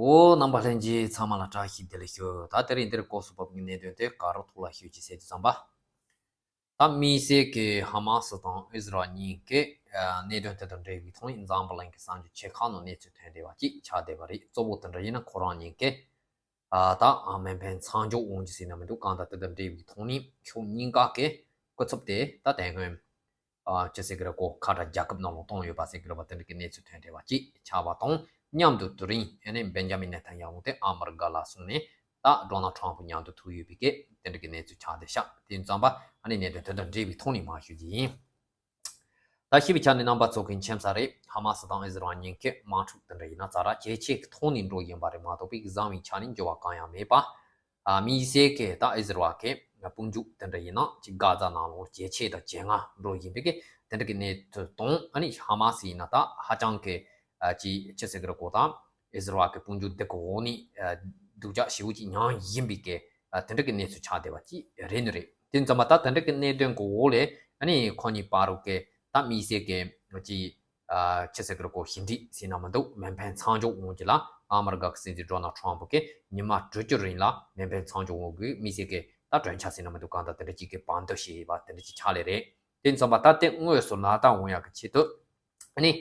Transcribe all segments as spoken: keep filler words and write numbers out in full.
འོ། རྣམ་པ་ལྷན་རྒྱས་ཚང་མ་ལ་བཀྲ་ཤིས་བདེ་ལེགས་ཞུ། ད་དེ་རིང་འདིར་སྐོར་སུ་བབས་ཀྱི་གནད་དོན་དེ་ག་རུ་ཐོག་ལ་ཞུ་ཅི་ཟེར་དུས་ཙམ་པ། ད་དམིགས་བསལ་གྱི་ཧ་མ་སི་དང་ཨིས་ར་ཨེལ་གཉིས་ཀྱི་གནད་དོན་དེ་དང་འབྲེལ་བའི་ཐོག་ནས་འཛམ་བུ་གླིང་གི་གསར་འགྱུར་ཆེ་ཁག་ནང་གནས་ཚུལ་ཐོན་བསྡད་པ་ཅིག་ཆགས་བསྡད་པ་རེད། གཙོ་བོ་དེ་འདྲ་ཡིན་ན་ཁོ་རང་གཉིས་ཀྱི་ད་མེ་འཕེན་མཚམས་འཇོག་འོང་རྒྱུ་ཟེར་ན་མི་འདུག། གང་ལྟར་དེ་དང་འབྲེལ་བའི་ཐོག་ནས་ཕྱོགས་གཉིས་ཀ་གི་སྐུ་ཚབ་དེ་ད་དེ་སྔོན། ཨ། ཅི་ཟེར་གི་རེད་གོ། ཁ་ཏྲ་རྒྱལ་ཁབ་ནང་ལ་བཏང་ཡོད་པ་ཟེར་གི་རེད་པ། དེ་འདྲ་གི་གནས་ཚུལ་ཐོན་བསྡད་པ་ཅིག་ཆགས་པ་དང་མཉམ་དུ། དེ་རིང་ཨ་ནི་བེན་ཇ་མིན་ནེ་ཐན་ཡ་ཧུ་དེ་ཨ་མི་རི་ཀ་ལ་སོང་ནས་ད་ཌོ་ནལ་ཊམ་ཕུ་མཉམ་དུ་ཐུག་ཡོད་པའི་སྐད། དེ་འདྲ་གི་གནས་ཚུལ་ཆགས་བསྡད་ཤག། དེ་ཙམ་པ་ཨ་ནི་གནད་དོན་དེ་དང་འབྲེལ་བའི་ཐོག་ནས་མར་ཞུ་རྒྱུ་ཡིན། ད་ཞིབ་ཆ་ནས་རྣམ་པ་ཚོ་གི་མཁྱེན་གསལ་རེད། ཧ་མ་སི་དང་ཨིས་ར་ཨེལ་གཉིས་ཀྱི་དམག་འཁྲུག་དེ་འདྲ་ཡིན་ན་ཙ་ར་ཇེ་ཆེ་གི་ཐོག་ནས་འགྲོ་བཞིན་པ་རེད་མ་གཏོགས་པའི་བཟང་བའི་ཆ་ནས་འགྱུར་བ་གང་ཡང་མེད་པ། ཨ། དམིགས་བསལ་གྱི་ད་ཨིས་ར་ཨེལ་གྱི་དཔུང་འཇུག་དེ་འདྲ་ཡིན་ན་ཅིག་གྷ་ཛ་ནང་ལོགས་ཇེ་ཆེ་དང་ཇེ་སྔ་འགྲོ་བཞིན་པའི་གི་དེ་འདྲ་གི་གནས་ཚུལ་དང་། ཨ་ནི་ཧ་མ་སི་ཡིན་ན་ད་ཧ་ཅང་གི་ཨ། ཅིག་ཅི་ཟེར་གི་རེད་གོ། ད་ཨིས་ར་ཨེལ་གྱི་དཔུང་འཇུག་དེ་གི་འོག་ནས་ཨ། སྡུག་ཅག་ཞེ་པོ་ཅིག་མྱངས་བཞིན་པའི་གི་ཨ། དེ་འདྲ་གི་གནས་ཚུལ་ཆགས་བསྡད་པ་ཅིག་རེད་ནི་རེད། དེ་ཙམ་པ་ད་དེ་འདྲ་གི་གནད་དོན་གི་འོག་ལས་ཨ་ནི་ཁོ་གཉིས་བར་དུ་གི་ད་དམིགས་བསལ་གྱི་ཅིག་ཨ། ཅི་ཟེར་གི་རེད་གོ། ཞི་འགྲིག་ཟེར་ན་མི་འདུག། མེ་འཕེན་མཚམས་འཇོག་འོང་རྒྱུ་ལ་ཨ་མི་རི་ཀ་གི་སྲིད་འཛིན་ཌོ་ནལ་ཊམ་ཕུ་གིས་ཉི་མ་དྲུག་ཅུ་རིང་ལ་མེ་འཕེན་མཚམས་འཇོག་འོང་དགོས། དམིགས་བསལ་གྱི་ད་གྲོས་འཆར་ཟེར་ན་མི་འདུག། གང་ལྟར་དེ་འདྲ་ཅིག་གི་བར་འདུམ་བྱས་ཡོད་པ་དེ་འདྲ་ཅིག་ཆགས་ལེ་རེད། དེ་ཙམ་པ་ད་དེ་དངོས་སུ་ལག་བསྟར་འོང་ཡག་གི་ཆེད་དུ་ཨ་ནི་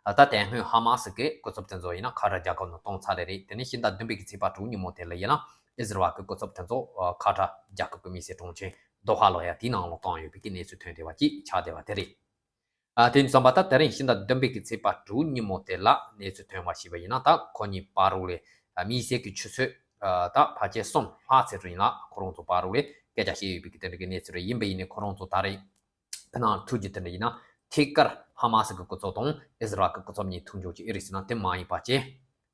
ད་དེ་སྔོན་ཧ་མ་སི་གི་སྐུ་ཚབ་དེ་ཚོ་ཡིན་ན་ཁ་ཏྲ་རྒྱལ་ཁབ་ནང་བཏང་ཚར་ལེ་རེད། དེ་ནས་ཕྱི་ཟླ་བདུན་པའི་གི་ཚེས་པ་དྲུག་ཉིན་མོ་དེ་ལ་ཡིན་ན་ཨིས་ར་ཨེལ་གྱི་སྐུ་ཚབ་དེ་ཚོ་ཁ་ཏྲ་རྒྱལ་ཁབ་ཀྱི་དམིགས་བསལ་གྲོང་ཁྱེར་དོ་ཧ་ལ་ཡ་དེའི་ནང་ལ་བཏང་ཡོད་པའི་གི་གནས་ཚུལ་ཐོན་བསྡད་པ་ཅིག་ཆགས་བསྡད་པ་དེ་རེད། ཨ། དེ་ཙམ་པ་ད་དེ་རིང་ཕྱི་ཟླ་བདུན་པའི་གི་ཚེས་པ་དྲུག་ཉིན་མོ་དེ་ལ་གནས་ཚུལ་ཐོན་པ་ཞིག་པ་ཡིན་ན། ད་ཁོ་གཉིས་བར་དུ་ལས་དམིགས་བསལ་གྱི་ཆུ་ཚོད་ཨ། ད་ཕལ་ཆེར་གསུམ་ལྷག་ཙམ་རིང་ལ་ཁོ་རང་ཚོ་བར་དུ་ལས་སྐད་ཆ་བཤད་ཡོད་པའི་གི་དེ་འདྲ་གི་གནས་ཚུལ་རེད། ཡིན་པ་ཡིན་ནའི་ཁོ་རང་ཚོ་ད་རེས་ཕ་ནང་ཐུག་རྒྱུ་དེ་འདྲ་ཡིན་ན་ཐད་ཀར་ཧ་མ་སི་གི་སྐུ་ཚབ་དང་ཨིས་ར་ཨེལ་གི་སྐུ་ཚབ་གཉིས་ཐུག་འཇོག་རྒྱུ་ཨེ་རེད་ཟེར་ན་དེ་མ་ཡིན་པ་བྱས།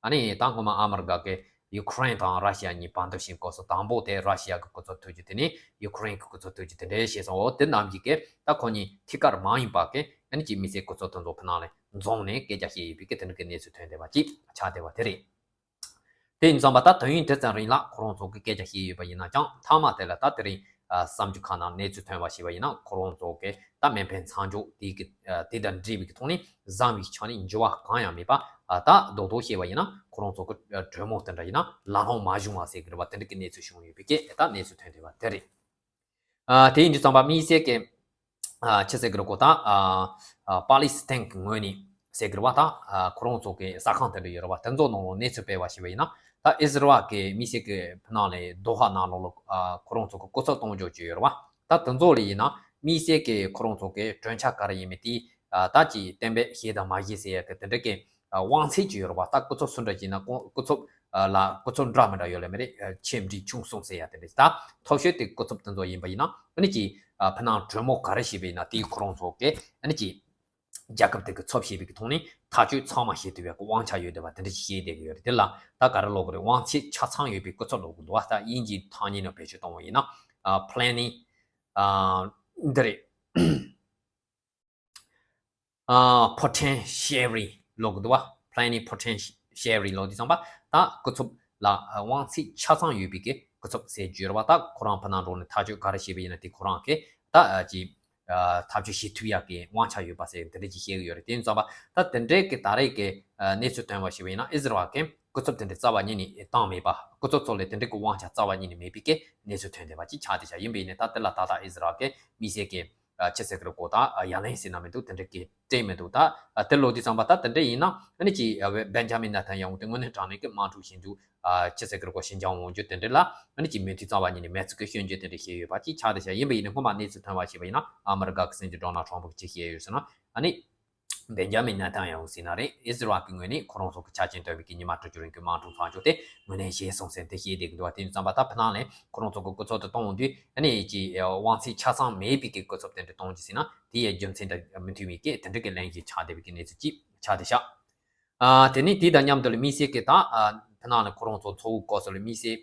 ཨ་ནི་ད་སྔོན་མ་ཨ་མི་རི་ཀ་གིས་ཡུ་ཁུ་རེན་དང་ར་ཤི་ཡ་གཉིས་བར་འདུམ་བྱེད་སྐབས་སུ་དང་པོ་དེ་ར་ཤི་ཡ་གི་སྐུ་ཚབ་ཐུག་རྒྱུ། དེ་ནས་ཡུ་ཁུ་རེན་གི་སྐུ་ཚབ་ཐུག་རྒྱུ་དེ་འདྲ་བྱས་སོང་། འོ། དེ་རྣམས་ཀྱིས་གི་ད་ཁོ་གཉིས་ཐད་ཀར་མ་ཡིན་པ་གི་ཨ་ནི་ཅིག་དམིགས་བསལ་སྐུ་ཚབ་དེ་ཚོ་ཕ་ནང་ལ་འཛོམས་ནས་སྐད་ཆ་བཤད་ཡོད་པའི་གི་དེ་འདྲ་གི་གནས་ཚུལ་ཐོན་བསྡད་པ་ཅིག་ཆགས་བསྡད་པ་དེ་རེད། དེ་ཡིན་ཙང་པ་ད་དུས་ཡུན་དེ་ཙམ་རིང་ལ་ཁོ་རང་ཚོ་གི་སྐད་ཆ་བཤད་ཡོད་པ་ཡིན་ན་ཀྱང་། མཐའ་མ་དེ་ལ་ད་དེ་རིང་ཨ། གསར་འགྱུར་ཁག་ནང་གནས་ཚུལ་ཐོན་པ་ཞིག་པ་ཡིན་ན། ཁོ་རང་ཚོ་གི་ད་མེ་འཕེན་མཚམས་འཇོག་དེ་གི་ཨ། དེ་དང་འབྲེལ་བའི་གི་ཐོག་ནས་བཟང་བའི་ཆ་ནས་འགྱུར་བ་གང་ཡང་མེད་པ། ཨ། ད་རྡོག་རྡོག་བཤད་པ་ཡིན་ན་ཁོ་རང་ཚོ་གི་ཨ། གྲོས་མོལ་དེ་འདྲ་ཡིན་ན་ལམ་ལྷོང་མ་བྱུང་བ་ཟེར་གི་རེད་པ། དེ་འདྲ་གི་གནས་ཚུལ་བྱུང་ཡོད་པའི་གི་ད་གནས་ཚུལ་ཐོན་བསྡད་པ་དེ་རེད། ཨ། དེ་ཡིན་དུས་ཙམ་པ་དམིགས་བསལ་གྱི་ཨ། ཅི་ཟེར་གི་རེད་གོ། ད་ཨ། ཨ། པ་ལི་སི་ཐན་གྱི་ངོས་ནས་ཟེར་གི་རེད་པ། ད་ཨ། ཁོ་རང་ཚོ་གི་གསར་ཁང་དེ་འདྲ་ཡོད་རེད་པ། དེ་ཚོ་ནང་ལ་གནས་ཚུལ་སྤེལ་བ་ཞིག་པ་ཡིན་ན། ད་ཨིས་ར་ཨེལ་གི་དམིགས་བསལ་གྱི་ཕ་ནང་ལ་དོ་ཧ་ནང་ལོགས་ལ་ཨ། ཁོ་རང་ཚོ་གི་སྐུ་ཚབ་གཏོང་རྒྱུ་ཅིག་ཡོད་རེད་པ། ད་དེ་ཚོ་ལ་ཡིན་ན་དམིགས་བསལ་གྱི་ཁོ་རང་ཚོ་གི་གྲོས་འཆར་ག་རེ་ཡིན་མིན་དེ་ཨ། ད་ཅིག་གཏན་འབེབས་བྱས་དང་མ་བྱས་ཟེར་ཡག་གི་དེ་འདྲ་གི་ཨ། དབང་ཚད་ཅིག་ཡོད་རེད་པ། ད་སྐུ་ཚབ་སུ་འདྲ་ཅིག་ཡིན་ན་ཁོང་སྐུ་ཚབ་ཨ། ལ་སྐུ་ཚབ་འདྲ་མི་འདྲ་ཡོད་ལེ་མ་རེད། ཨ། ཆེ་འབྲིང་ཆུང་གསུམ་ཟེར་ཡག་དེ་འདྲ་ཅིག། ད་ཐོབ་ཤོས་དེ་སྐུ་ཚབ་དེ་ཚོ་ཡིན་པ་ཡིན་ན་ཨ་ནི་ཅིག་ཨ། ཕ་ནང་གྲོས་མོལ་ག་རེ་བྱས་པ་ཡིན་ན་དེ་ཁོ་རང་ཚོ་གི་ཨ་ནི་ཅིག་རྒྱལ་ཁབ་དེ་གི་ཚབ་བྱས་པའི་གི་ཐོག་ནས་ཐག་གཅོད་ཚང་མ་བྱེད་ཐུབ་ཡག་གི་དབང་ཆ་ཡོད་བསྡད་པ་དེ་འདྲ་ཅིག་བཤད་བསྡད་གི་ཡོད་རེད། དེ་ལ་ད་ག་རེ་ལབ་དགོས་རེད། དབང་ཚད་ཆ་ཚང་ཡོད་པའི་སྐུ་ཚབ་ལབ་དགོས་འདུག་པ། ད་དབྱིན་ཇིའི་ཐ་སྙད་ནང་བེད་སྤྱོད་གཏོང་བ་ཡིན་ན་ཨ། པི་ལེ་ནིང་ཨ། འདི་རེད། ཨ། པོ་ཊེན་ཤི་ཡལ་ལབ་གི་འདུག་པ། པི་ལེ་ནིང་པོ་ཊེན་ཤི་ཡལ་ལབ་དུས་ཙམ་པ་ད་སྐུ་ཚབ་ལ་ཨ། དབང་ཚད་ཆ་ཚང་ཡོད་པའི་གི་སྐུ་ཚབ་ཟེར་རྒྱུ་རེད་པ། ད་ཁོ་རང་ཕ་ནང་འགྲོ་ནས་ཐག་གཅོད་ག་རེ་བྱས་པ་ཡིན་ན་དེ་ཁོ་རང་གི་ད་ཨ། ཅིག་ཨ། ཐག་གཅོད་བྱེད་ཐུབ་ཡག་གི་དབང་ཆ་ཡོད་པ་ཟེར་དེ་འདྲ་ཅིག་བཤད་གི་ཡོད་རེད། དེ་ཡིན་ཙམ་པ་ད་དེ་འདྲའི་གི་ད་རེས་གི་ཨ། གནས་ཚུལ་ཐོན་པ་ཞིག་པ་ཡིན་ན་ཨིས་ར་ཨེལ་གི་སྐུ་ཚབ་དེ་འདྲ་རྩ་བ་ཉིད་ནས་བཏང་མེད་པ། སྐུ་ཚབ་ཚོ་ལ་དེ་འདྲའི་གི་དབང་ཆ་རྩ་བ་ཉིད་ནས་མེད་པའི་གི་གནས་ཚུལ་ཐོན་བསྡད་པ་ཅིག་ཆགས་བསྡད་ཤག། ཡིན་པ་ཡིན་ནའི་ད་དེ་ལ་ད་ལྟ་ཨིས་ར་ཨེལ་གི་དམིགས་བསལ་གྱི་ཨ། ཅི་ཟེར་གི་རེད་གོ། ད་ཨ། ཡ་ལན་ཟེར་ན་མི་འདུག། དེ་འདྲ་གི་སྤྲད་མི་འདུག། ད་ཨ། དེ་ལབ་དུས་ཙམ་པ་ད་དེ་འདྲ་ཡིན་ན་ཨ་ནི་ཅིག་ཨ། བེན་ཇ་མིན་ནེ་ཐན་ཡ་ཧུ་དེ་དངོས་གནས་དྲང་གནས་ཀྱི་དམག་འཁྲུག་བྱེད་རྒྱུ། ཨ། ཅི་ཟེར་གི་རེད་གོ། ཞི་འཇགས་འོང་རྒྱུ་དེ་འདྲ་ལ་ཨ་ནི་ཅིག་མོས་མཐུན་རྩ་བ་ཉིད་ནས་མེད་ཚུལ་གྱི་སྐྱོན་བརྗོད་དེ་འདྲ་བྱས་ཡོད་པ་ཅིག་ཆགས་བསྡད་ཤག། ཡིན་པ་ཡིན་ནའི་སྔོན་མ་གནས་ཚུལ་ཐོན་པ་ཞིག་པ་ཡིན་ན་ཨ་མི་རི་ཀ་གི་སྲིད་འཛིན་ཌོ་ནལ་ཊམ་ཕུ་གིས་ཅི་བཤད་ཡོད་ཟེར་ན། ཨ་ནི། བེན་ཇ་མིན་ནེ་ཐན་ཡ་ཧུ་ཟེར་ན་རེད། ཨིས་ར་ཨེལ་གྱི་ངོས་ནས་ཁོ་རང་ཚོ་གི་ཆ་རྐྱེན་བཏོན་པའི་གི་ཉི་མ་དྲུག་ཅུ་རིང་གི་དམག་འཁྲུག་མཚམས་འཇོག་དེ་ངོས་ལེན་བྱས་སོང་ཟེར་དེ་བཤད་བསྡད་ཀྱི་འདུག་པ། དེ་ཡིན་ཙམ་པ་ད་ཕ་ནང་ལ་ཁོ་རང་ཚོ་གི་སྐུ་ཚབ་དེ་གཏོང་དུས་ཨ་ནི་ཅིག་དབང་ཚད་ཆ་ཚང་མེད་པའི་གི་སྐུ་ཚབ་དེ་འདྲ་གཏོང་རྒྱུ་ཟེར་ན་དེ་ཡི་རྒྱུ་མཚན་དང་མི་མཐུན་པའི་གི་དེ་འདྲ་གི་གླེང་གཞི་ཆགས་བསྡད་པའི་གི་གནས་ཚུལ་ཅིག་ཆགས་བསྡད་ཤག། ཨ། དེ་ནས་དེ་དང་མཉམ་དུ་ལ་དམིགས་བསལ་གྱི་ད་ཨ། ཕ་ནང་ལ་ཁོ་རང་ཚོ་ཚོགས་འདུ་སྐབས་སུ་ལ་དམིགས་བསལ།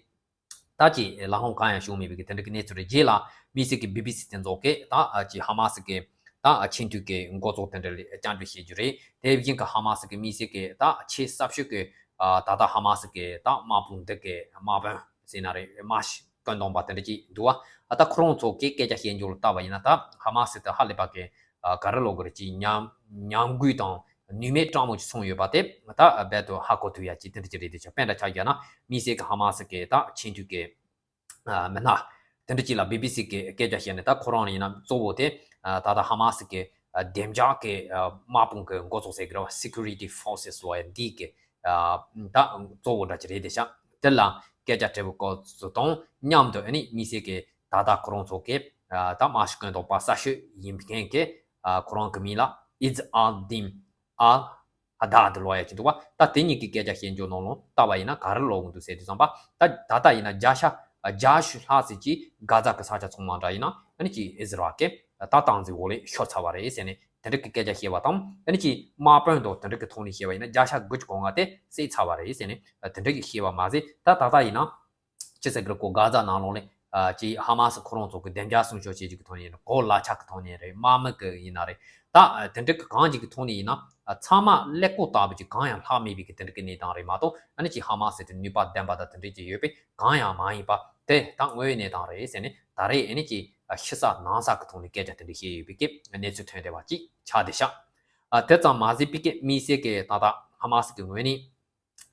ད་ཅིག་ལམ་ལྷོང་གང་ཡང་བྱུང་མེད་པའི་གི་དེ་འདྲ་གི་གནས་ཚུལ་རེད། རྗེས་ལ་དམིགས་བསལ་གྱི་བི་བི་སི་དེ་ཚོ་གིས་ད་ཨ་ཅིག་ཧ་མ་སི་གི་ད་ཨ་ཆེས་མཐོའི་གི་འགོ་གཙོ་དེ་འདྲ་ལ་བཅར་འདྲི་བྱེད་རྒྱུ་རེད། དེ་བཞིན་གི་ཧ་མ་སི་གི་དམིགས་བསལ་གྱི་ད་ཆེས་ཟབ་ཤོས་ཀྱི་ཨ་ད་ལྟ་ཧ་མ་སི་གི་ད་དམག་དཔུང་འདི་གི་དམག་དཔོན་ཟེར་ན་རེད། དམག་སྤྱི་བཀོད་འདོམས་པ་དེ་འདྲ་ཅིག་འདུག་པ། ཨ་ད་ཁོ་རང་ཚོ་གིས་སྐད་ཆ་བཤད་རྒྱུ་ལ་བལྟས་པ་ཡིན་ན་ད་ཧ་མ་སི་དེ་ཧ་ལས་པ་གི་ཨ་ག་རེ་ལབ་དགོས་རེད། ཅིག་ཉམས་ཉམས་རྒུད་དང་ ནུས་མེད་སྤྲང་མོ་ཅིག་སོང་ཡོད་པ་དེ་ད་རྦད་དུ་ཧ་གོ་ཐུབ་ཡ་ཅིག་དེ་འདྲ་ཅིག་རེད་དེ་ཆ། དཔེ་འདྲ་ཆ་བཞག་ན་དམིགས་བསལ་གྱི་ཧ་མ་སི་གི་ད་ཆེས་མཐོའི་གི་ཨ་མི་སྣ་དེ་འདྲ་ཅིག་ལ་བི་བི་སི་གི་སྐད་ཆ་བཤད་ནས། ད་ཁོ་རང་ཡིན་ན་གཙོ་བོ་དེ་ཨ་ད་ལྟ་ཧ་མ་སི་གི་ཨ་བདེ་འཇགས་ཀྱི་ཨ་དམག་དཔུང་གི་འགོ་ཚུགས་ཟེར་གི་རེད་བ། Security Forces ལོ་ཡ་འདི་གི་ཨ་ད་གཙོ་བོ་འདྲ་ཅིག་རེད་དེ་ཤག་དེ་ལ་སྐད་ཆ་དྲི་བའི་སྐོར་དང་མཉམ་དུ་ཨ་ནི་དམིགས་བསལ་གྱི་ད་ལྟ་ཁོ་རང་ཚོ་གི་ཨ་ད་དམག་ཤུགས་སྐྱོན་འདོགས་པ་གསར་ཤོས་ཡིན་མཁན་གྱི་ཨ་ཁོ་རང་གི་མིང་ལ་ཨིཛ་ཨལ་དིན་ཨལ་ཧ་དཱད་ལོ་ཡ་ཅིག་འདུག་བ། ད་དེ་གཉིས་ཀྱི་སྐད་ཆ་བཤད་འཇོག་ནང་ལོང་ལྟ་བ་ཡིན་ན་ག་རེ་ལོག་འདུག་ཟེར་དུས་ཙམ་པ། ད་ད་ལྟ་ཡིན་ན་བརྒྱ་ཆ་བརྒྱད་ཅུ་ལྷག་ཙམ་ཅིག་གྷ་ཛ་གི་ས་ཆ་ཚང་མ་འདྲ་ཡིན་ན་ཨ་ནི་ཅིག་ཨིས་ར་ཨེལ་གྱི་ད་སྟངས་འཛིན་འོག་ལས་ཤོར་ཚར་བ་རེད་ཟེར་ནས་དེ་འདྲ་གི་སྐད་ཆ་བཤད་པ་དང་། ཨ་ནི་ཅིག་དམག་དཔོན་དང་དེ་འདྲ་གི་ཐོག་ནས་བཤད་པ་ཡིན་ན་བརྒྱ་ཆ་དགུ་བཅུ་གོ་ལྔ་དེ་བསད་ཚར་བ་རེད་ཟེར་ནས་དེ་འདྲ་གི་བཤད་པ་མ་ཟད། ད་ད་ལྟ་ཡིན་ན་ཅི་ཟེར་གི་རེད་གོ། གྷ་ཛ་ནང་ལོགས་ལ་ཨ་ཅིག་ཧ་མ་སི་ཁོ་རང་ཚོ་གི་བདེ་འཇགས་སྲུང་སྐྱོབ་བྱེད་རྒྱུ་གི་ཐོག་ནས་ཡིན་ན། གོ་ལག་ཆ་གི་ཐོག་ནས་རེད། དམག་མི་གི་ཡིན་ན་རེད། ད་ཨ་དེ་འདྲ་གི་གང་ཅིག་གི་ཐོག་ནས་ཡིན་ན་ཨ་ཚང་མ་ཀླད་ཀོར་ལྟ་བུ་ཅིག་གང་ཡང་ལྷག་མེད་པའི་གི་དེ་འདྲ་གི་གནས་སྟངས་རེད་མ་གཏོགས། ཨ་ནི་ཅིག་ཧ་མ་སི་དེ་ནུས་པ་ལྡན་པ་དང་དེ་འདྲ་ཅིག་ཡོད་པའི་གང་ཡང་མ་ཡིན་པ་དེ་ད་དངོས་ཡོད་གནས་སྟངས་རེད་ཟེར་ནས། ད་རེས་ཨ་ནི་ཅིག་ཨ་ཕྱི་ས་ནང་ས་གི་ཐོག་ནས་སྐད་ཆ་དེ་འདྲ་བཤད་ཡོད་པའི་གི་གནས་ཚུལ་ཐོན་བསྡད་པ་ཅིག་ཆགས་བསྡད་ཤག་ཨ་དེ་ཙམ་མ་ཟད་པའི་གི་དམིགས་བསལ་གི་ད་ལྟ་ཧ་མ་སི་གི་ངོས་ནས་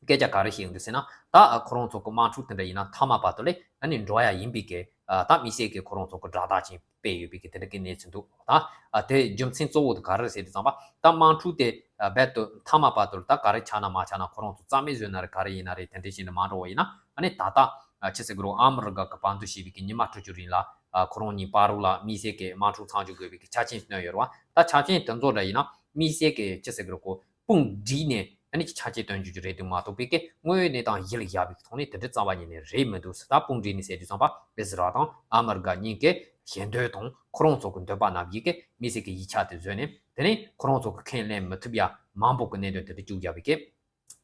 སྐད་ཆ་ག་རེ་བཤད་ཡོང་འདུག་ཟེར་ན། ད་ཁོ་རང་ཚོ་གི་དམག་འཁྲུག་དེ་འདྲ་ཡིན་ན་མཐའ་མ་བར་དུ་ལས་ཨ་ནི་འགྲོ་ཡ་ཡིན་པའི་གི་ཨ་ད་དམིགས་བསལ་གི་ཁོ་རང་ཚོ་གི་དྲག་རྟགས་ཅིག་སྤེལ་ཡོད་པའི་གི་དེ་འདྲ་གི་གནས་ཚུལ་འདུག་ད་ཨ་དེ་རྒྱུ་མཚན་གཙོ་བོ་དེ་ག་རེ་རེད་ཟེར་དུས་ཙམ་པ། ད་དམག་འཁྲུག་དེ་ཨ་རྦད་དུ་མཐའ་མ་བར་དུ་ལ་ད་ག་རེ་ཆགས་ན་མ་ཆགས་ན། ཁོ་རང་ཚོ་རྩ་མེད་བཟོས་ན་རེད། ག་རེ་ཡིན་ན་རེད། དེ་འདྲ་བྱས་ནས་མ་འགྲོ་བ་ཡིན་ན། ཨ་ནི་ད་ལྟ་ཨ་ཅི་ཟེར་གི་རེད། ཨ་མི་རི་ཀ་གི་བར་འདུམ་བྱས་པའི་གི་ཉི་མ་དྲུག་ཅུ་རིང་ལ་ཨ་ཁོ་རང་གཉིས་བར་ལ་དམིགས་བསལ་གི་དམག་འཁྲུག་མཚམས་འཇོག་དགོས་པའི་གི་ཆ་རྐྱེན་བཏོན་ཡོད་རེད་བ། ད་ཆ་རྐྱེན་དེ་ཚོ་འདྲ་ཡིན་ན་དམིགས་བསལ་གི་ཅི་ཟེར་གི་རེད་གོ། དཔུང་བསྒྲིགས་ནས་ཨ་ནི་ཆ་རྐྱེན་བཏོན་རྒྱུ་རེད་འདུག་མ་གཏོགས་པའི་གི་དངོས་ཡོད་གནས་སྟངས་གཞི་ལ་བཞག་པའི་ཐོག་ནས་དེ་འདྲ་རྩ་བ་ཉིད་ནས་རེད་མི་འདུག་ཟེར། ད་དཔུང་བསྒྲིགས་ནས་ཟེར་དུས་ཙམ་པ་ཨིས་ར་ཨེལ་དང་ཨ་མི་རི་ཀ་གཉིས་ཀའི་ཞེ་འདོད་དང་ཁོ་རང་ཚོ་གི་འདོད་པ་རྣམས་ཀྱིས་གི་དམིགས་བསལ་གི་ཡིག་ཆ་དེ་བཟོས་ནས། དེ་ནས་ཁོ་རང་ཚོ་གི་ཁས་ལེན་མི་ཐུབ་ཡ་མང་པོ་གི་གནད་དོན་དེ་འདྲ་བཅུག་བཞག་པའི་གི་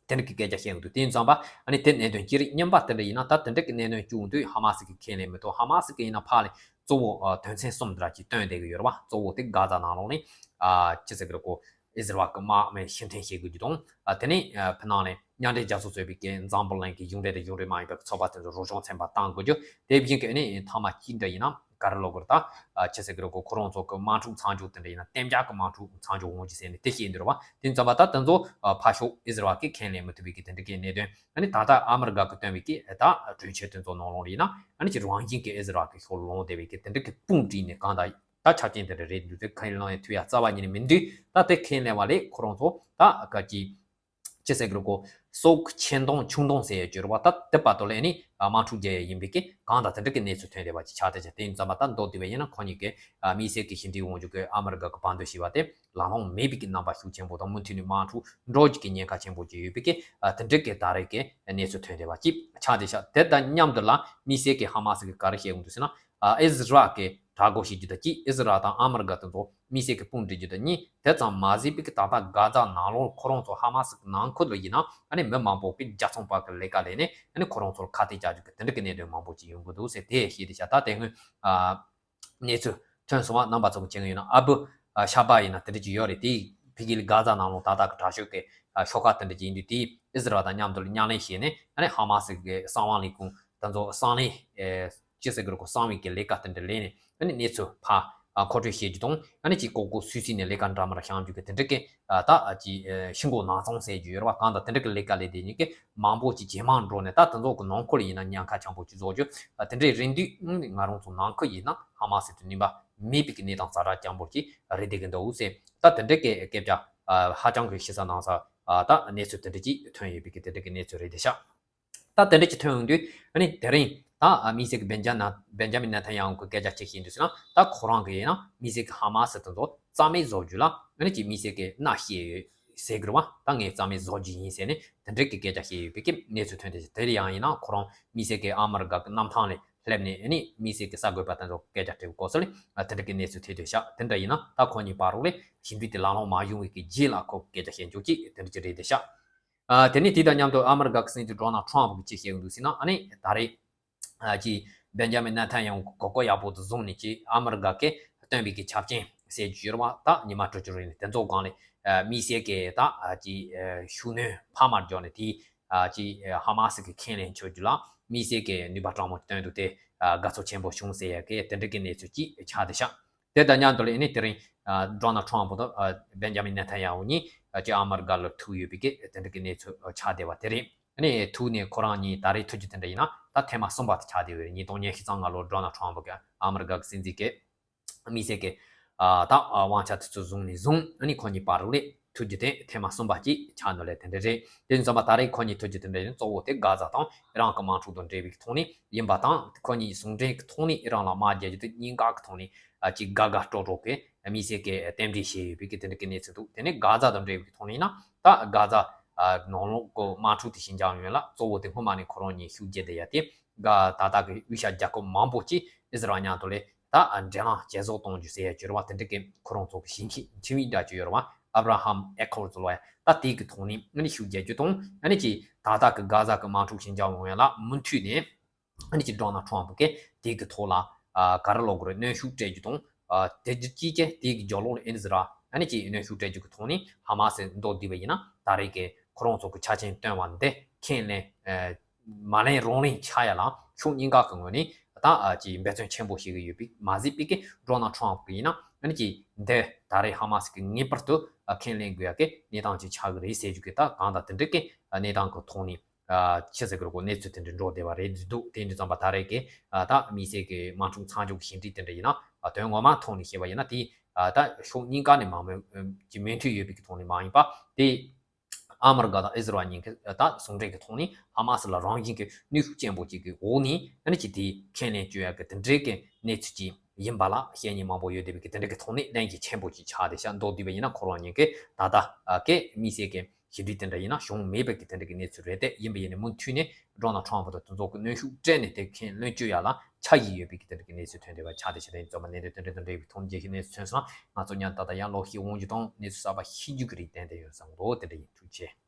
དེ་འདྲ་གི་སྐད་ཆ་བཤད་ཡོང་དུས། དེ་ཡིན་ཙམ་པ་ཨ་ནི་དེ་གནད་དོན་ཅི་རིགས་རྙིང་པ་དེ་འདྲ་ཡིན་ན། ད་དེ་འདྲ་གི་གནད་དོན་བཅུག་དུས་ཧ་མ་སི་གི་ཁས་ལེན་མི་ཐུབ། ཧ་མ་སི་གི་ཡིན་ན་ཕར་ལས་གཙོ་བོ་ཨ་དོན་ཚན་གསུམ་འདྲ་ཅིག་བཏོན་བསྡད་གི་ཡོད་རེད་བ། གཙོ་བོ་དེ་གྷ་ཛ་ནང་ལོགས་ནས་ཨ་ཅི་ཟེར་གི་རེད་གོ། ཨིས་ར་ཨེལ་གི་དམག་མི་ཕྱིར་འཐེན་བྱེད་དགོས་རྒྱུ་དང་། ཨ་དེ་ནས་ཨ་ཕྱི་ནང་ནས་མཉམ་འབྲེལ་རྒྱལ་ཚོགས་གཙོས་པའི་གི་འཛམ་བུ་གླིང་གི་གཞུང་འབྲེལ་དང་གཞུང་འབྲེལ་མ་ཡིན་པའི་ཚོགས་པ་དེ་ཚོ་རོགས་རམ་ཚན་པ་བཏང་དགོས་རྒྱུ། དེ་བཞིན་གི་ཨ་ནི་མཐའ་མ་གཅིག་འདྲ་ཡིན་ན་ག་རེ་ལབ་དགོས་རེད། ད་ཨ་ཅི་ཟེར་གི་རེད་གོ། ཁོ་རང་ཚོ་གི་དམག་འཁྲུག་མཚམས་འཇོག་དེ་འདྲ་ཡིན་ན་གཏན་འཇགས་གི་དམག་འཁྲུག་མཚམས་འཇོག་འོང་རྒྱུ་ཟེར་ནས་དེ་བཤད་འདུག་རེད་བ། དེ་ཡིན་ཙམ་པ་ད་དེ་ཚོ་ཨ་ཕར་ཕྱོགས་ཨིས་ར་ཨེལ་གིས་ཁས་ལེན་མི་ཐུབ་པའི་གི་དེ་འདྲ་གི་གནད་དོན། ཨ་ནི་ད་ལྟ་ཨ་མི་རི་ཀ་གིས་བཏོན་པའི་གི་ད་གྲོས་ཆོད་དེ་ཚོ་ནང་ལོགས་ལ་ཡིན་ན་ཨ་ནི་ཅིག་རང་བཞིན་གི་ཨིས་ར་ཨེལ་གི་ཕྱོགས་ལ་ལངས་བསྡད་པའི་གི་དེ་འདྲ་གི་དཔུང་བསྒྲིགས་ནས་གང་ལྟར་ད་ཆ་རྐྱེན་དེ་འདྲ་རེད་འདུག་དེ་ཁས་ལེན་ཐུབ་ཡ་རྩ་བ་ཉིད་ནས་མི་འདུག་ད་དེ་ཁས་ལེན་པ་ལས་ཁོ་རང་ཚོ་ད་ག་ཅི་ཅི་ཟེར་གི་རེད་གོ། སྲོག་ཆེ་འདང་ཆུང་འདང་ཟེར་ཡ་ཅིག་ཡོད་རེད་བ། ད་དེ་བར་དུ་ལ་ཨ་ནི་དམག་འཁྲུག་རྒྱག་ཡ་ཡིན་པའི་གི་གང་ལྟར་དེ་འདྲ་གི་གནས་ཚུལ་ཐོན་བསྡད་པ་ཅིག་ཆགས་བསྡད་ཅིང་། དེ་ཡིན་ཙམ་པ་ད་མདོར་བསྡུས་པ་ཡིན་ན་ཁོ་གཉིས་ཀྱི་ཨ་དམིགས་བསལ་གྱི་ཕྱི་འབྲེལ་དབང་སྒྱུར་གྱི་ཨ་མི་རི་ཀ་གི་བར་འདུམ་བྱས་པ་དེ་ལག་ལེན་མེད་པའི་གི་རྣམ་པ་ཤུགས་ཆེན་པོ་དང་། མུ་མཐུད་ནས་དམག་འཁྲུག་འགྲོ་རྒྱུ་གི་ཉེན་ཁ་ཆེན་པོ་ཅིག་ཡོད་པའི་གི་ཨ་དེ་འདྲ་གི་ད་རེས་ཀྱི་གནས་ཚུལ་ཐོན་བསྡད་པ་ཅིག་ཆགས་བསྡད་ཤག་དེ་དང་མཉམ་དུ་ལ་དམིགས་བསལ་གྱི་ཧ་མ་སི་གིས་ག་རེ་བཤད་ཡོང་འདུག་ཟེར་ན། ཨ་ཨིས་ར་ཨེལ་གྱིས་དྲག་རྒོལ་བྱེད་རྒྱུ་དང་གཅིག་ཨིས་ར་ཨེལ་དང་ཨ་མི་རི་ཀ་དེ་ཚོ་དམིགས་བསལ་གྱི་དཔུང་སྒྲིག་རྒྱུ་དང་གཉིས། དེ་ཙམ་མ་ཟད་པའི་གི་ད་ལྟ་གྷ་ཛ་ནང་ལོགས་ཁོ་རང་ཚོ་ཧ་མ་སི་གི་ནང་ཁུལ་ལ་ཡིན་ན་ཨ་ནི་མི་མང་པོ་གི་རྒྱལ་ཚོང་པ་གི་ལས་ཀ་ལས་ནས་ཨ་ནི་ཁོ་རང་ཚོར་ཁ་གཏད་བཅག་རྒྱུ་གི་དེ་འདྲ་གི་གནད་དོན་མང་པོ་ཅིག་ཡོང་གི་འདུག་ཟེར་དེ་བཤད་བསྡད་ཤག་ད་དེ་སྔོན་ཨ་གནས་ཚུལ་ཐོན་སོང་བ་རྣམ་པ་ཚོ་གི་མཁྱེན་གྱི་ཡོད་ན། ཨ་བུ་ཨ་ཤ་བ་ཡིན་ན་དེ་འདྲ་ཅིག་ཡོད་རེད། དེ་ཕ་གི་ལ་གྷ་ཛ་ནང་ལོགས་ད་ལྟ་གི་དྲག་ཤོས་ཀྱི་ཨ་ཤོག་ཁག་དེ་འདྲ་ཅིག་ཡིན་དུས། དེ་ཨིས་ར་ཨེལ་དང་མཉམ་དུ་ལ་མཉམ་ལས་བྱས་ནས་ཨ་ནི་ཧ་མ་སི་གི་གསང་བ་ལས་ཁུངས་དེ་ཚོ་གསང་ལས་ཨེ་ཅི་ཟེར་གི་རེད་གོ། གསང་བའི་གི་ལས་ཀ་དེ་འདྲ་ལས་ནས་ཨ་ནི་གནས་ཚུལ་ཕར་ཨ་མཁོ་སྤྲོད་བྱེད་རྒྱུ་དང་། ཨ་ནི་ཅིག་ལྐོག་ལྐོག་སུད་སི་ནས་ལས་ཀ་འདྲ་མི་འདྲ་བྱང་རྒྱུ་གི་དེ་འདྲ་གི་ཨ་ད་ཨ་ཅིག་ཨེ་ཤི་མགོ་ནག་ཚང་ཟེར་རྒྱུ་ཡོད་རེད་བ། གང་ལྟར་དེ་འདྲ་གི་ལས་ཀ་ལས་བསྡད་མཁན་གྱི་མང་པོ་ཅིག་ཇེ་མང་འགྲོ་ནས། ད་དེ་ཚོ་གི་ནང་ཁུལ་ཡིན་ན་ཉེན་ཁ་ཆེན་པོ་ཅིག་བཟོ་རྒྱུ་ཨ་དེ་འདྲ་རེད་འདུག་ཨ་ནི་ང་རང་ཚོ་ནང་ཁུལ་ཡིན་ན་ཧ་མ་སི་དེ་ནུས་པ་མེད་པའི་གི་གནས་སྟངས་ཛ་དྲག་ཅན་པོ་ཅིག་རེད་བསྡད་གི་འདུག་ཟེར། ད་དེ་འདྲ་གི་སྐད་ཆ་ཨ་ཧ་ཅང་གི་ཞེ་ས་ནང་ས་ཨ་ད་གནས་ཚུལ་དེ་འདྲ་ཅིག་ཐོན་ཡོད་པའི་གི་དེ་འདྲ་གི་གནས་ཚུལ་རེད་བསྡད་ཤག་ད་དེ་འདྲ་ཅིག་ཐོན་ཡོང་དུས་ཨ་ནི་དེ་རིང་ད་ཨ་དམིགས་བསལ་གྱི་བེན་ཇ་ན་བེན་ཇ་མིན་ནེ་ཐན་ཡ་ཧུ་གི་སྐད་ཆ་ཅིག་བཤད་འདུག་ཟེར་ན། ད་ཁོ་རང་གི་ཡིན་ན་དམིགས་བསལ་གྱི་ཧ་མ་སི་དེ་ཚོ་རྩ་མེད་བཟོ་རྒྱུ་ལ་ཨ་ནི་ཅིག་དམིགས་བསལ་གྱི་མནའ་བཤད་ཡོད་ཟེར་གི་རེད་བ། ད་ངས་རྩ་མེད་བཟོ་རྒྱུ་ཡིན་ཟེར་ནས་དེ་འདྲ་གི་སྐད་ཆ་བཤད་ཡོད་པའི་གི་གནས་ཚུལ་ཐོན་བསྡད་ཤག་དེ་ཡང་ཡིན་ན་ཁོ་རང་དམིགས་བསལ་གྱི་ཨ་མི་རི་ཀ་གི་གནམ་ཐང་ལ་སླེབས་ནས་ཨ་ནི་དམིགས་བསལ་གྱི་གསར་འགོད་པ་དེ་ཚོ་སྐད་ཆ་དྲི་བའི་སྐོར་སོགས་ལ་དེ་འདྲ་གི་གནས་ཚུལ་ཐོན་བསྡད་ཤག་དེ་འདྲ་ཡིན་ན་ད་ཁོ་གཉིས་བར་རོགས་ལ་ཞི་འགྲིག་དེ་ལག་ལེན་མ་བྱུང་བའི་གི་རྗེས་ལ་ཁོ་སྐད་ཆ་བཤད་འཇོག་ཅིག་དེ་འདྲ་ཅིག་རེད་བསྡད་ཤག་ཨ་དེ་ནས་དེ་དང་མཉམ་དུ་ཨ་མི་རི་ཀ་གི་སྲིད་འཛིན་ཌོ་ནལ་ཊམ་ཕ་གིས་ཅི་བཤད་ཡོང་འདུག་ཟེར་ན། ཨ་ནི་ད་རེས་ཨ་ཅིག་བེན་ཇ་མིན་ནེ་ཐན་ཡ་ཧུ་གོ་སྐབས་ཡག་པོ་དེ་བཟུང་ནས་ཅིག་ཨ་མི་རི་ཀ་གིས་བཏོན་པའི་གི་ཆ་རྐྱེན་ཟེར་རྒྱུ་ཡོད་རེད་བ། ད་ཉི་མ་དྲུག་ཅུ་རིང་ལ་དེ་ཚོ་སྒང་ལ་ཨ་དམིགས་བསལ་གྱི་ད་ཨ་ཅིག་ཨ་ཤུགས་སྣོན་འཕར་མ་བརྒྱབ་ནས་དེ་ཨ་ཅིག་ཨ་ཧ་མ་སི་གི་ཁས་ལེན་བྱེད་རྒྱུ་ལ་དམིགས་བསལ་གྱི་ནུས་པ་དྲག་མོ་བཏོན་འདུག་སྟེ། ཨ་དགའ་ཚོར་ཆེན་པོ་བྱུང་ཟེར་ཡ་གི་དེ་འདྲ་གི་གནས་ཚུལ་ཅིག་ཆགས་བསྡད་ཤག་དེ་དང་མཉམ་དུ་ལ་ཨ་ནི་དེ་རིང་ཨ་ཌོ་ནལ་ཊམ་ཕ་དང་ཨ་བེན་ཇ་མིན་ནེ་ཐན་ཡ་ཧུ་གཉིས་ ཨ་ཅེ་ཨ་མར་གྷ་ལ་ཐུག་ཡོད་པའི་གི་དེ་འདྲ་གི་གནས་ཚུལ་ཆགས་བསྡད་པ་དེ་རེད། ཨ་ནི་ཐུག་ནས་ཁོ་རང་གཉིས་ད་རེས་ཐུག་རྒྱུ་དེ་འདྲ་ཡིན་ན་ད་ཐེངས་མ་གསུམ་པ་དེ་ཆགས་བསྡད་ཡོད་རེད། ཉིས་སྟོང་ཉི་ཤུ་རྩ་ལྔ་ལོར་ཌོ་ནལ་ཊམ་པ་གི་ཨ་མར་གྷ་གི་སྲིད་འཛིན་གི་དམིགས་བསལ་གི་ཨ་ད་ཨ་དབང་ཆ་དེ་ཚོ་བཟུང་ནས་བཟུང་ཨ་ནི་ཁོ་གཉིས་བར་ལ་ཐུག་རྒྱུ་དེ་ཐེངས་མ་གསུམ་པ་ཅིག་ཆགས་ནོ་ལས་དེ་འདྲ་རེད། དེ་ཡིན་ཙམ་པ་ད་རེས་ཁོ་གཉིས་ཐུག་རྒྱུ་དེ་འདྲ་ཡིན་གཙོ་བོ་དེ་གྷ་ཛ་དང་ཨི་རན་གི་དམག་འཁྲུག་དང་འབྲེལ་བའི་ཐོག་ནས་ཡིན་པ་དང་ཁོ་གཉིས་ཟུང་འབྲེལ་གི་ཐོག་ནས་ཨི་རན་ལ་དམག་རྒྱག་རྒྱུ་དེ་གཉིས་ཀ་གི་ཐོག་ནས་ཨ་ཅིག་དགའ་དགའ་སྤྲོ་སྤྲོ་གི་དམིགས་བསལ་གི་རྟེན་འབྲེལ་བྱས་ཡོད་པའི་གི་དེ་འདྲ་གི་གནས་ཚུལ་འདུག་དེ་ནས་གྷ་ཛ་དང་འབྲེལ་བའི་ཐོག་ནས་ཡིན་ན་ད་གྷ་ཛ་ནང་ལོགས་གི་དམག་འཁྲུག་དེ་ཞི་འཇགས་ཡོང་ཡ་ལ་གཙོ་བོ་དེ་སྔོན་མ་ནས་ཁོ་རང་གཉིས་ཤུགས་རྒྱབ་བསྡད་ཡ་དེ་གྷ་ད་ལྟ་གི་དབུས་ཤར་རྒྱལ་ཁབ་མང་པོ་ཅིག་ཨི་ཟི་རལ་མཉམ་དུ་ལས་ད་འབྲེལ་ལམ་ཇེ་བཟང་གཏོང་རྒྱུ་ཟེར་ཡ་བཅོལ་བ་དེ་འདྲ་གི་ཁོ་རང་ཚོ་གི་ཞི་འཁྲིས་འཁྲིས་མིག་འདྲ་བཅོས་ཡོད་རེད་བ། ཨབ་ར་ཧམ་ཨེ་ཁོར་ཟེར་བ་ཡ་ད་དེ་གི་ཐོག་ནས་ཨ་ནི་ཤུགས་རྒྱག་རྒྱུ་དང་ཨ་ནི་ཅིག་ད་ལྟ་གི་གྷ་ཛ་གི་དམག་འཁྲུག་ཞི་འཇགས་ཡོང་ཡ་ལ་མུ་མཐུད་ནས་ཨ་ནི་ཅིག་ཌོ་ནལ་ཊམ་པ་གི་དེ་གི་ཐོག་ལ་ཨ་ག་རེ་ལབ་དགོས་རེད། གནོན་ཤུགས་སྤྲད་རྒྱུ་དང་ཨ་དེ་རྒྱུ་ཅིག་གི་དེ་གི་རྒྱབ་ལོགས་ལ་ཨི་ཟི་རལ་ཨ་ནི་ཅིག་གནོན་ཤུགས་སྤྲད་རྒྱུ་གི་ཐོག་ནས་ཧ་མ་སི་མདོར་བསྡུས་པ་ཡིན་ན་ད་རེས་ཀྱི་ཁོ་རང་ཚོ་གི་ཆ་རྐྱེན་བཏོན་པ་འདི་ཁས་ལེན་ཨ་མ་ལེན་རང་ལེན་ཆགས་ཡ་ལ་ཕྱོགས་གཉིས་ཀ་གི་ངོས་ནས་ད་ཨ་ཅིག་འབད་བརྩོན་ཆེན་པོ་བྱེད་ཀྱི་ཡོད་པའི་མ་ཟད་པའི་གི་ཌོ་ནལ་ཊམ་པ་གི་ཡིན་ན་ཨ་ནི་ཅིག་འདི་ད་རེས་ཧ་མ་སི་གི་ངེས་པར་དུ་ཨ་ཁས་ལེན་དགོས་ཡ་གི་གནས་སྟངས་ཅིག་ཆགས་ཀྱི་རེད་ཟེར་རྒྱུ་གི་ད་གང་ལྟར་དེ་འདྲ་གི་གནས་སྟངས་གི་ཐོག་ནས། ཨ་ཆི་ཟེར་གི་རེད་གོ། གནས་ཚུལ་དེ་འདྲ་འགྲོ་བསྡད་པ་རེད་འདུག་དེ་འདྲ་ཙམ་པ་ད་རེས་ཀྱི་ཨ་ད་དམིགས་བསལ་གྱི་དམག་འཁྲུག་མཚམས་འཇོག་གི་ཞི་འགྲིག་དེ་འདྲ་ཡིན་ན་ཨ་དོན་ངོ་མ་ཐོག་ནས་བཤད་པ་ཡིན་ན་དེ་ཨ་ད་ཕྱོགས་གཉིས་ཀ་ནས་མང་མོས་ཀྱི་མོས་མཐུན་ཡོད་པའི་གི་ཐོག་ནས་མ་ཡིན་པ་དེ་ཨ་མི་རི་ཀ་དང་ཨི་ཟི་རལ་གཉིས་ཀྱི་ཨ་ད་ཟུང་འབྲེལ་གྱི་ཐོག་ནས་ཧ་མ་སི་ལ་རང་བཞིན་གྱི་གནོན་ཤུགས་ཆེན་པོ་ཅིག་གི་འོག་ནས་ཨ་ནི་ཅིག་དེ་ཁས་ལེན་བཅོལ་ཡ་གི་དེ་འདྲའི་གི་གནས་ཚུལ་ཅིག་ཡིན་པ་ལ་བཤད་མཁན་མང་པོ་ཡོད་བསྡད་པའི་གི་དེ་འདྲ་གི་ཐོག་ནས་གླེང་གཞི་ཆེན་པོ་ཅིག་ཆགས་བསྡད་ཤག་མདོར་བསྡུས་པ་ཡིན་ན་ཁོ་རང་གཉིས་ཀྱི་ད་ལྟ་ཨ་གི་དམིགས་བསལ་གྱི་ཞི་འགྲིག་དེ་འདྲ་ཡིན་ན་བྱུང་མེད་པའི་གི་དེ་འདྲ་གི་གནས་ཚུལ་རེད་དེ། ཡིན་པ་ཡིན་ནའི་མུ་མཐུད་ནས་ཌོ་ནལ་ཊམ་པ་དང་དེ་ཚོ་གི་གནོན་ཤུགས་སྤྲད་ནས་དེ་ཁས་ལེན་བཅོལ་ཡ་ལ་ཆ་བཞག་ཡོད་པའི་གི་དེ་འདྲ་གི་གནས་ཚུལ་ཐོན་བསྡད་པ་ཆགས་བསྡད་ཤག་དེ་ཡིན་ཙང་མ་གནད་དོན་དེ་འདྲ་དང་འབྲེལ་བའི་ཐོག་མཇལ་ཞིག་གནས་ཚུལ་ཐོན་སོང་ན་ང་ཚོ་མཉམ་དུ་ད་ལྟ་ཡང་ལོག་ཤེས་འོང་རྒྱུ་དང་གནས་ཚུལ་གསར་པ་ཤེས་རྒྱུ་གི་རེ་ཏན་ཏན་ཡོད་བསམ་གི་འདུག་དེ་འདྲ་ཡིན། ཐུགས་རྗེ་ཆེ།